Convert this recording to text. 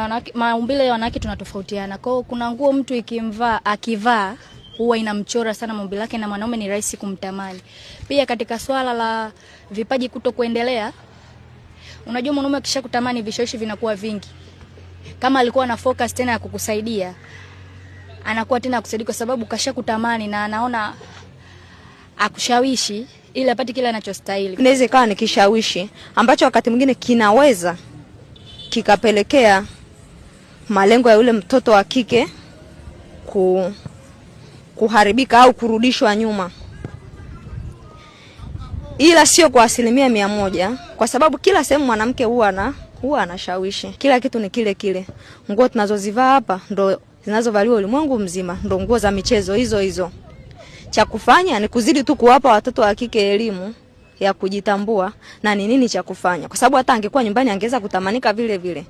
Kuna wanawake, maumbile ya wanawake tunatofautiana. Kwa hiyo kuna nguo mtu ikimvaa, akivaa huwa inamchora sana maumbile yake na mwanaume ni rahisi kumtamani. Pia katika swala la vipaji kuto kuendelea, unajua mwanaume akishakutamani vishawishi vinakuwa vingi. Kama alikuwa na focus tena ya kukusaidia, anakuwa tena akusaidia kwa sababu kashakutamani na anaona akushawishi ili apate kile anachostahili. Inaweza ikawa ni kishawishi ambacho wakati mwingine kinaweza kikapelekea malengo ya yule mtoto wa kike kuharibika au kurudishwa nyuma, ila sio kwa 100%, kwa sababu kila sehemu mwanamke huwa anashawishi. Kila kitu ni kile kile. Nguo tunazozivaa hapa ndo zinazovaliwa ulimwengu mzima, ndo nguo za michezo hizo hizo. Cha kufanya ni kuzidi tu kuwapa watoto wa kike elimu ya kujitambua na ni nini cha kufanya, kwa sababu hata angekuwa nyumbani angeweza kutamanika vile vile.